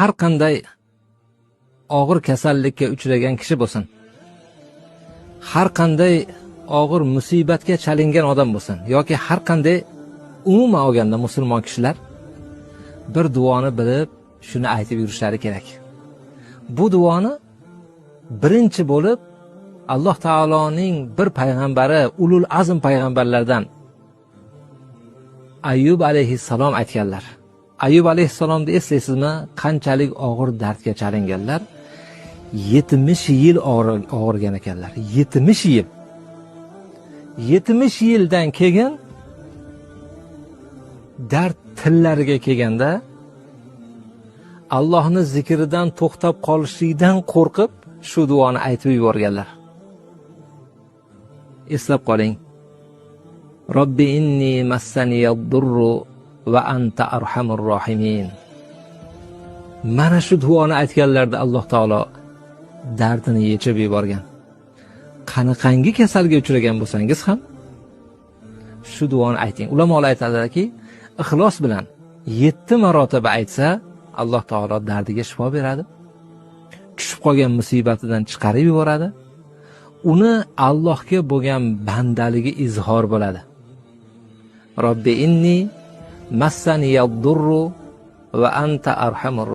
Har qanday og'ir kasallikka uchragan kishi bo'lsin, har qanday og'ir musibatga chalingan odam bo'lsin yoki har qanday umuman olganda musulmon kishilar bir duoni bilib, shuni aytib yurishlari kerak. Bu duoni birinchi bo'lib Alloh taoloning bir payg'ambari, ulul azm payg'ambarlardan Ayyub alayhissalom aytganlar. Ayyub alayhissalomni eslaysizmi? Qanchalik og'ir dardga chalinganlar? 70 yil og'irgan ekanlar. 70 yil. 70 yildan keyin dard tillariga kelganda Allohni zikridan to'xtab qolishlikdan qo'rqib shu duoni aytib yuborganlar. Eslab qoling. Robbi inni massaniyad-durru va anta arhamur rohimin. Mana shu duoni aytganlarda Alloh taolo dardini yechib yuborgan. Qanaqangi kasalga uchragan bo'lsangiz ham shu duoni ayting. Ulamolar aytadilarki, ixlos bilan 7 marotaba aytsa, Alloh taolo dardiga shifo beradi. Tushib qolgan musibatidan chiqarib yuboradi. Uni Allohga bo'lgan bandaligi izhor bo'ladi. Robbi inni massaniyad-durru va anta arhamur.